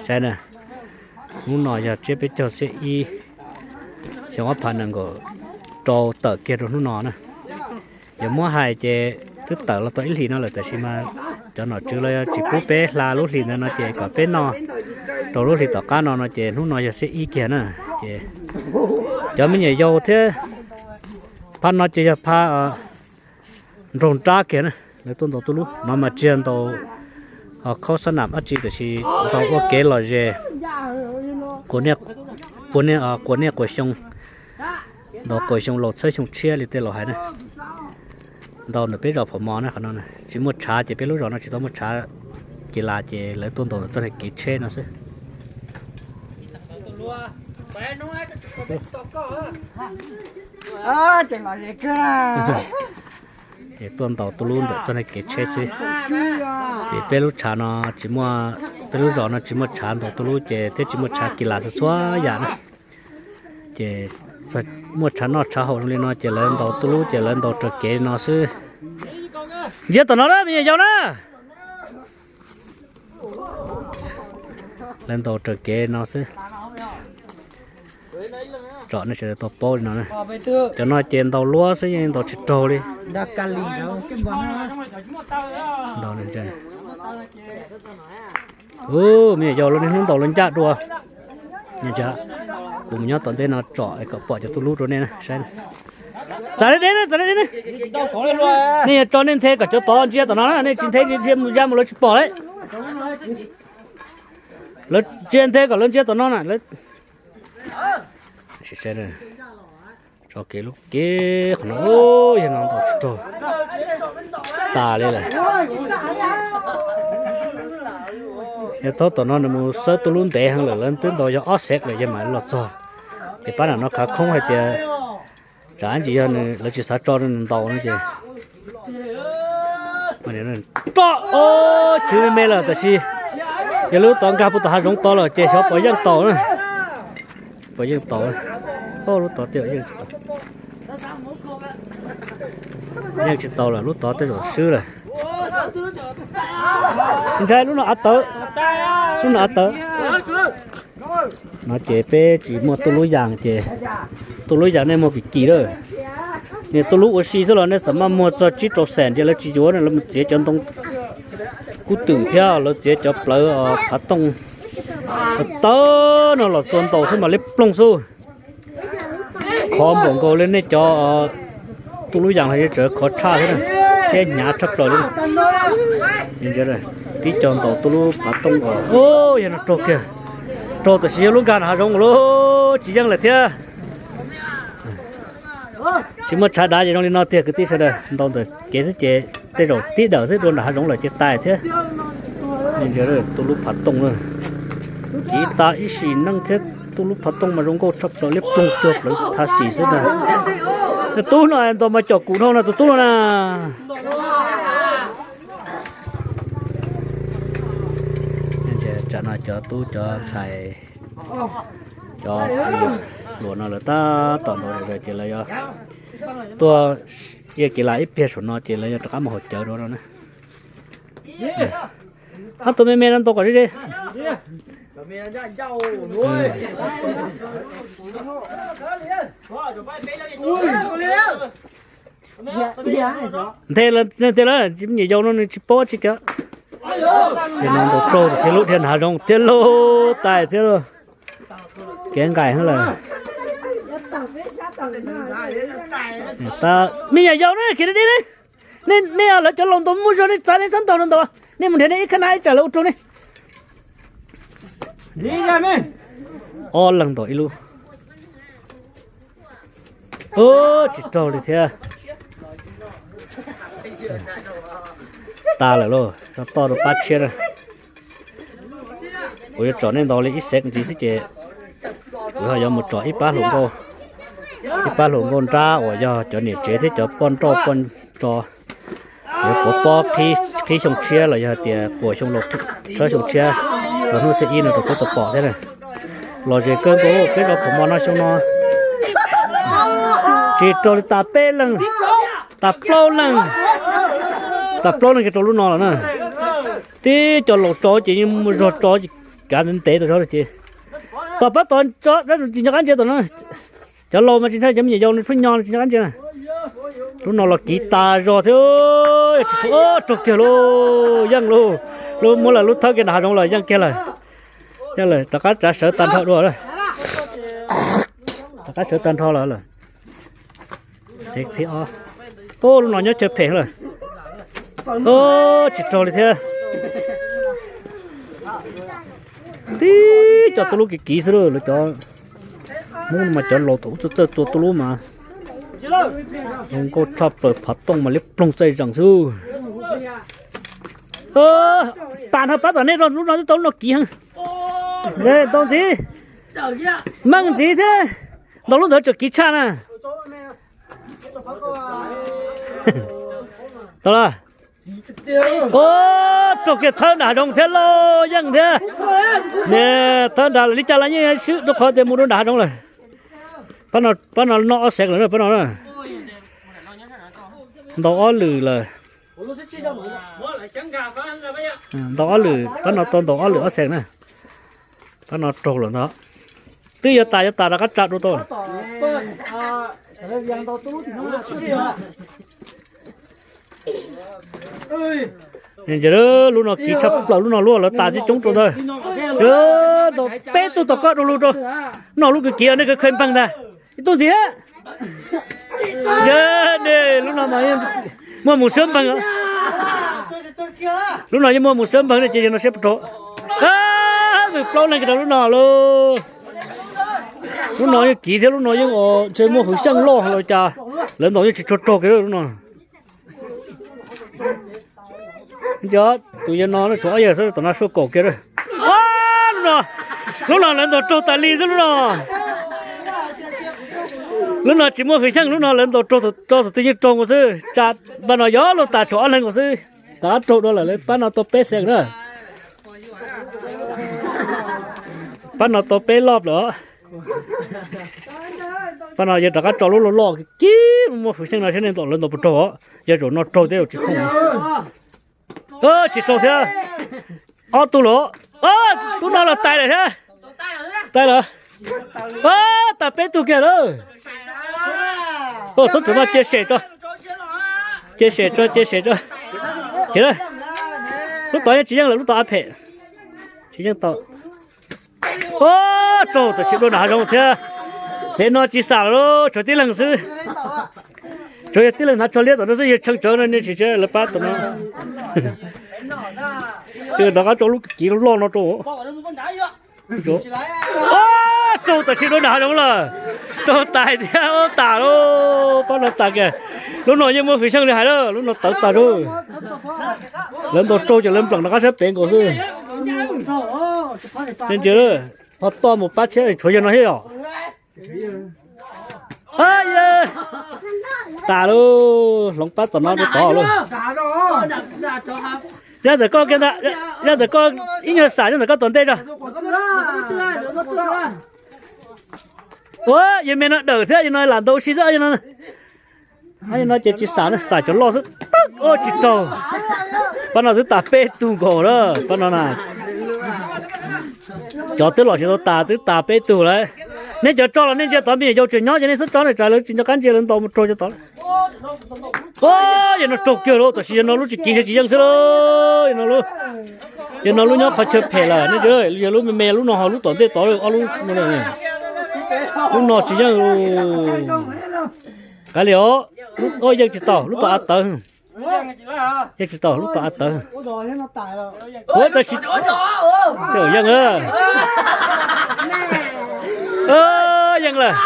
Saib na, hnub no yog tsiab peb caug xiab ib, xyoo ob phav nees nkaum rau tawm kiag rau hnub no na. Yog muab hais ces twb tawm los tau ib hlis no lawm, tab sis mas cov nom tswv los tsis pub peb hla lub hlis ntawd no ces kom peb noj rau lub hlis tom qab no no ces hnub no yog xiab ib kiag na. Ces cov me nyuam yaus thiab, phab no ces yog phab nraug nrab kiag na, lawv tuaj ntaus tuj lub no mas tsis yog ntaus khaub xab nam dab tsi, tab sis ntaus ua kev lom zem, quas niaj quas xyoo, ntaus quas xyoo laus txhiab xyoo tshiab li tej laus hais na. Ntaus ntawm peb zos Phom Mos na, qhov no tsis muaj tshav ces peb lub zos no tsis tau muaj tshav kis las ces lawv tuaj ntaus ntawm txoj kev tsheb no xwb. Es tuaj ntaus tuj lub ntawm txoj kev tsheb xwb. Ces peb lub tshav no tsis muaj, peb lub zos no tsis muaj tshav ntaus tuj lub ces thiab tsis muaj tshav kis las txhua txhua yam na. Ces muaj tshav noj tshav haus zoo li no ces lawv ntaus tuj lub ces lawv ntaus raws kev no xwb. Ntsia tom no na me nyuam yaus na. Lawv ntaus raws kev no xwb. Tsom nej sawv daws tau paub li no na. Cov no ces ntaus luab xwb yeej ntaus tsis raug li. Ub, me nyuam yaus los niaj hnub ntaus los ncaj dua. Kuv mus nyob tom ntej no tsom kom pom cov tuj lub rau nej saib. Txav deb deb, txav deb deb. Nej yuav tso nej nthe kom cov tod ntsia tom no na, nej tsis nthe ntsia mus ya mus lawv tsis pom li. Lawv ntsia nthe kom lawv ntsia tom no na. Tso kev lub kev qhov no, yog no ntaus tsis raug tas li lawm. Yog thaum tom no nws mus xawb tuj lub ntev heev lawm, lawv twb ntaus yog ob xev lawm yog mam los txog. Ces pab nram no khav khoob hais tias tsam ntsis yog nws lawv tsis xav tso nws ntaus no ces roj, chwv me me lawm tab sis yog lub tod nkag puag tom hav zoov tod lawm ces xyov puas yeej taus na. Puas yeej taus, lub tod tej zaum yeej tsis taus. Yeej tsis taus lawm, lub tod tej zaum swb lawm. Ntshai lub no av tawv, lub no av tawv. No ces peb tsis muaj tuj lub yas ces tuj lub yas nej muag kim kim lawm. Niag tuj lub ua si xwb los nej txam maj muag txog tsib rau xees ces lawv tsis yuav, lawv mus txiav cov ntoo kub twm thiab lawv txiav cov plawv phav tooj tawv no los txua ntaus xwb mas liab ploog xwb. Khov npaum nkaus li nej cov tuj lub yas los yeej tseem khov tshaj thiab, thiab hnyav tshaj plaws li. Tib co ntaus tuj lub phav tooj os, yog no raug kiag, raug tab sis yog lub nkag nram hav zoov lawm tsis yeej lawm thiab. Tsis muaj tshav dav ces zoo li no tiag kwv tij sawv daws, ntaus ntawm kev xwb ces tej zaum tib dawm xwb dua nram hav zoov lawm ces tas thiab. Tuj lub phav tooj na, kiv tas ib sim neej thiab. Tuj lub phav tooj mas zoo nkauj tshaj plaws, liab ploog cuag plawv tha xis xwb ntag. Tus tub no ntaus mas com kuv dhau no tus tub no na. Tsam no cov tub cov ntxhais, cov hluas no lawv tab tom ntaus zom zaws ces lawv yuav tuaj, yeej kev las ib pliag saum no ces lawv yuav rov qab mus haus cawv dua no na. Ob tug me me no ntaus kom ze ze. Nthe lawm, nthe lawm, me nyuam yaus no nws tsis paub tsis kav. Ces no ntaus raug tab sis lub dhia nrad zoo thiab lub tais thiab lub kev nqaim lawm. Me nyuam yaus na, khiav li dib ne. Nej lawv cov laus ntaus muaj zog nej txav nej txhob ntaus no ntaus, nej mus nrhiav nej ib khab nab ib tsam lawv ua raug nej. Ob leeg ntaus ib lub. Tsis raug li thiab. Tas lawm lauj, tso toj rau pab tshiab na. Kuv yuav tsom nej ntaus li ib xev ntxiv xwb ces kuv ho yuav mus tsom ib pab hluas nkauj, ib pab hluas nkauj nrab uas yog cov niam tsev thiab cov poj nrauj poj ntso. Yuav puav pob qhib xyoo tshiab los yog hais tias puas xyoo laus txhiab xyoo tshiab rau hnub xiab ib no rau peb tau pom thiab na. Los ze kawg nkaus peb zos Phaum Mos no xyoo no tsis raug li tas peb leeg, tas plaub leeg, tas plaub leeg kiag rau lub no lawm na. Tib cov laus tso ces yeej muaj zog tso, kav ntev ntev tau zog ces tom pab tom tso tsis nco qab ntsia tom no. Cov laus mas tsis ntshai, cov me nyuam yaus no pheej nyo no tsis nco qab ntsia na. Lub no los kiv tas zog thiab, tsis raug kiag lauj, yeej lauj. Lub muab lawm lub thawb kiag nram hav zoov lawm, yeej kiag lawm. Yeej lawm, rov qab tsav sawv tag nrho dua. Rov qab sawv tag nrho lawm lawm. Xev thib ob. Lub no nyob chaw phem lawm. Tsis raug li thiab. Tib cov tuj lub kiv kiv xwb lauj, lawv cov Hmoob no mas cov laus thaum ub txawj txawj tua tuj lub mas zoo nkauj tshaj plaws, phav tooj mas liab ploog txaij zeem xwb. Tas no pab tom nej, lub no twb tau lub no kiv heev. Ntaus ntxiv, meej ntxiv thiab, ntaus lub ntawd tseem kiv tshaj na. Tau lawm. Raug kiag thawb nram hav zoov thiab lauj, yeej thiab. Thawb nram li cas los yeej swb rau qhov tias mus rau nram hav zoov lawm. Pab no noj ob xees lawm pab no na. Ntaus ob lwm lawm. Ntaus ob lwm, pab no tau ntaus ob lwm ob xees na. Pab no raug lawm ntag. Twb yuav tas yuav tas rov qab tsa dua tau. Ntsia, lub no kiv tshaj plaws, lub no lub lawv tas coob coob rau ntag. Ntaus peb tug tom koj dua lug rau. No lub kiv kiv nej khaws npeeg ntag. Ib tug ntxiv. Ntsia, lub no mas muaj mus xwb npeeg. Lub no yeej muaj mus xwb npeeg ne, ces yog no siab puas raug. Vwm plaub leeg kiag rau lub no lauj. Lub no yeej kiv thiab, lub no yeej ntshe muaj hwv xyeej loj los cas, lawv ntaus yeej tsis tshua raug kiag lub no. Nco, tus yawg no tshuav ob yawg xwb, tom no suaj kaum kiag. Lub no, lub no lawv ntaus raug tas li xwb lub no. Lub no tsis muaj hwv xyeej, lub no lawv ntaus raug, tso tus twg yeej raug nkaus xwb. Tsam pab no yog lub tas tshuav ob leeg nkaus xwb. Rov qab raug dua lawm, pab no tau peb xees na. Pab no tau peb loj lawm. Pab no yog rov qab tso lub loj loj kiag muaj hwv xyeej no saib nej ntaus lawv ntaus puas raug. Yog zaum no raug thiab, tsis khoom. Tsis raug thiab. Ob tug lawm. Tub no los tais lawm thiab. Tais lawm. Tas peb tug kiag lawm. Txhob tsuas maj, cia sem tso. Cia sem tso, cia sem tso. Lub tod yeej tsis yeej lawm, lub tod av phem. Tsis yeej tau. Raug tam sim dua nram hav zoov thiab. Xev no tsis xam lawm, tshuav tib leeg xwb. Tsuas yog tib leeg hnav tsho liab tom no xwb, yawg Tsheej Tsawv no nej tsis tseeb lawv pab tom no. Rov qab tso lub kiv loj no rau. Raug tam sim dua nram hav zoov lawm. Raug tais thiab, tas lauj, pab no tas kiag. Lub no yeej muaj hwv xyeej li hais lawm, lub no tawv tas lauj. Lawv ntaus raug ces lawv npleem rov qab sab pem nkaus xwb. Ntsia, ho toj mus pab tshiab, tshuav yawg no thiab yom. Tas lauj, hloov pab tom no rau tod lauj. Yog ntawm koj kiag ntag, yog ntawm koj ib nyuag xam, yog ntawm koj tom ntej tso. Ua yawg me no dawm thiab, yawg no lam ntaus ua si xwb. Yawg no ces tsis xam, xam cov loj xwb. Ua tsis raug. Pab no twb tas peb tug nkaus lawm, pab no na. Cov twb los tsis tau tas twb tas peb tug lawm. Nej cov tso los nej ntsia tod, me nyuam yaus tseem nyob ces nej xub tso na, tsam lawv tsis nco qab ntsia lawv ntaus mus raug cov tod. Yawg no raug kiag lauj, tam sim yawg no lub tsis kiv ntshe tsis yeej xwb lauj. Yawg no lub nyob qhov chaw phem lawm, nej, yawg lub me me lub no ho lub tom ntej tod ob lub. Lub no tsis yeej. Kav liam os, yeej tsis tau, lub tom av tawv. Yeej tsis tau, lub tom av tawv. Ua tam sim, yeej. Yeej lawm.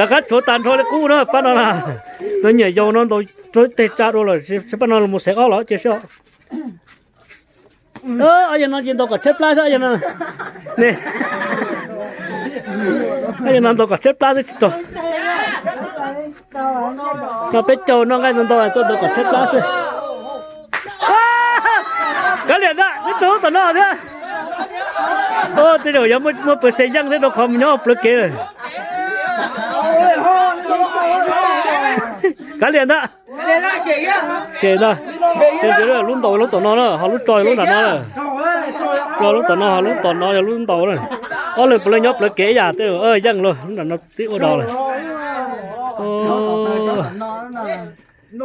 Rov qab tshuav tag nrho li qub na pab no na. Tus nyuam yaus no ntaus raug teg tsa dua lawm, pab no los mus xev ob los cia seb. Yawg no ces ntaus kom tshaib plab xwb. Yawg no ntaus kom tshaib plab xwb tsis raug. No peb caug no nqaij ntau ntau tuaj ntaus kom tshaib plab xwb. Kav liam ntag, twb raug tom no thiab. Tej zaum yuav muaj pes xees yeej thiab rau qhov mus nyob plawv kev lawm. Kav liam ntag. Sem ntag. Lub ntaus lub tom no na, ho lub tso lub nram no na. Tso lub tom no, ho lub tom no yog lub ntaus na. Ob leeg puav leej nyob plawv kev ib yam tej, yeej lawm, lub nram no twb ua dog lawm.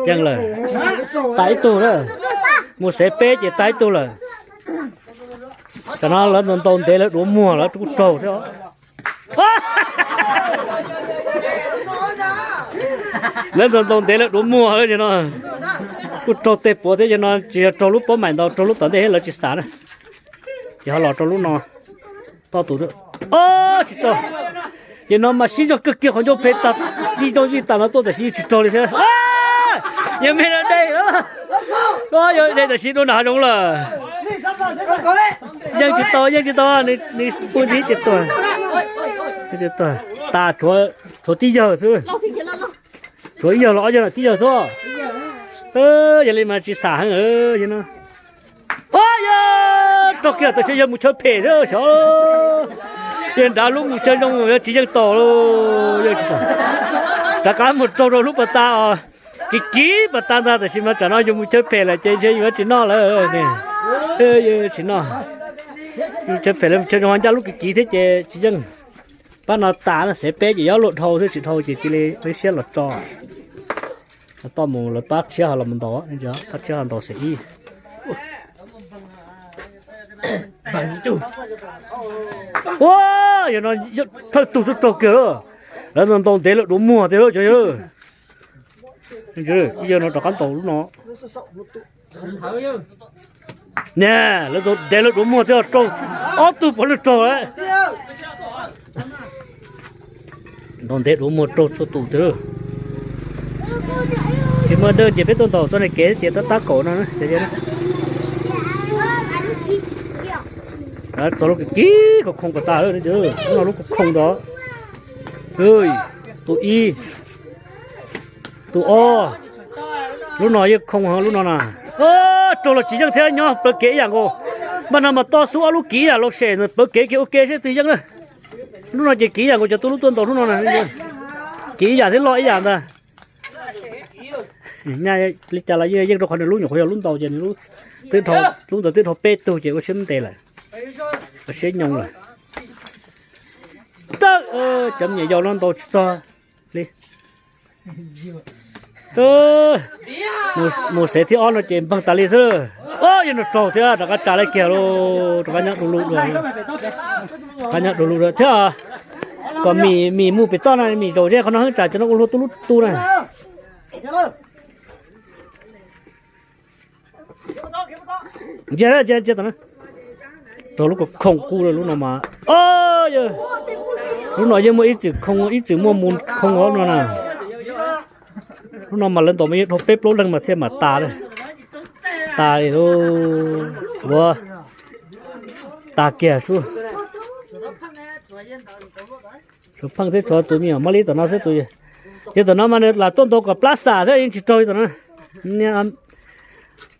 Yeej lawm. Tag ib tug na. Mus xev peb ces tag ib tug lawm. Tam no lawv ntaus ntev lawv duav muag lawv kuj raug thiab. Lawv ntaus ntaus ntev lawv duav muag no, kuj raug tej puav thiab no, tsis yog raug lub pob maim ntaus, raug lub tom ntej thiab lawv tsis xam na. Ces ho los rau lub no, toj tus, tsis raug. Ces no mas sib zog kawg kiag qhov ncauj phem tas, yij zog yij tas no tuaj tam sim tsis raug li thiab. Yog me no dej, yog dej tam sim dua nram hav zoov lawm. Yeej tsis tau, yeej tsis tau, nws pw ntib ces tuag. Tas, tshuav tib yawg xwb. Tshuav ib yawg los ob yawg, tib yawg xwb. Yog li mas tsis xam heev no. Yog raug kiag tam sim yog mus chaw phem xwb xyov. Yog nrad lub mus chaw zoo yog tsis yeej tos. Rov qab mus raug rau lub pas tas os. Kiv kiv pas tas ntag, tam sim mas tsam no yus mus chaw phem lawm ces ntshe yuav tsis noj lawm. Tsis noj. Mus chaw phem lawm, mus chaw zoo ncaj lub kiv kiv thiab ces tsis yeej. Pab no tas, xev peb ces yuav luag dhau xwb, tsis dhau ces cia li peb siab los tso. Toj mus lawv pab tshiab ho los mus ntaus, pab tshiab ho ntaus xev ib. Ua, yog no thawj tug xub raug kiag. Lawv ntaus ntev lawv duav muag tiag cov yawg. Yawg no rov qab ntaus lub no. Niam, lawv ntaus ntev lawv duav muag thiab, raug ob tug puav leej raug lawm. Ntaus ntev duav muag raug txhua tus tiag. Tsis muaj dawj ces peb tuaj ntaus txoj ne kev tias tab tab kaum no. Txog lub kiv kiv khoom khoom pas tas lawm, lub no lub khoom khoom ntawd. Tus ib, tus ob, lub no yeej khoom heev lub no na. Raug los tsis yeej thiab, nyob plawv kev ib yam nkaus. Npaj no mas toj xub ob lub kiv ib yam los sem, plawv kev kiag ua ke seb twg yeej na. Lub no ces kiv ib yam nkaus cov tub lub tuaj ntaus lub no na. Kiv ib yam thiab loj ib yam ntag. Li cas los yeej yeej rau qhov nws lub nyuam qhuav yog lub ntaus ces nws lub, lub ntawd twb dhau peb tug ces ua siab ntev lawm, ua siab nyoos lawm. Cov me nyuam yaus no ntaus tsis txog li. Mus xev thib ob no ces npeeg tas li xwb. Yog no raug thiab, rov qab tsa li kiag lauj, rov qab nyob du lug dua, rov qab nyob du lug dua thiab. Kom mis, mis mus pem toj na, mis zaum zeb qhov no heev tsam cov no ua luag tub lub tu na. Ntsia, ntsia, ntsia tom no. Raug lub ko khoom qub lub no mas. Lub no yeej muaj ib txwm khoom, ib txwm muaj mus khoom os no na. Lub no mas lawv ntaus mas yeej dhau peb plaub leeg mas thiaj mam tas li. Tas li, tshuav, tas kiag xwb. Tshuav pheej thiab tshuav tus me nyuam Mab Lib tom no xwb tus. Yog tom no mas nws lam tuaj ntaus kom plab xam thiab yeej tsis raug li tom no.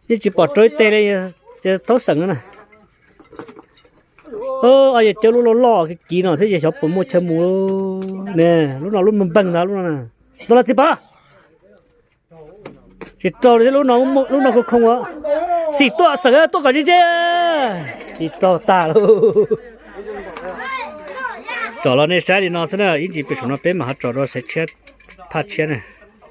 Yeej tsis pom raug ib teg li, thaub xeem no na. Yog cawb lub loj loj kiv no thiab ces xyov puas muaj chaw mus ne. Lub no lub npeeg ntag lub no na. Ntaus los txiv pov. Tsis raug li thiab, lub no, lub no khoom khoom os. Xim tuaj xeem tuaj kom ze ze. Tsis raug tag lauj. Tsom los nej saib li no xwb na, ib ntsis pem saum no peb mam ho tsom rau xev tshiab, phaj tshiab na.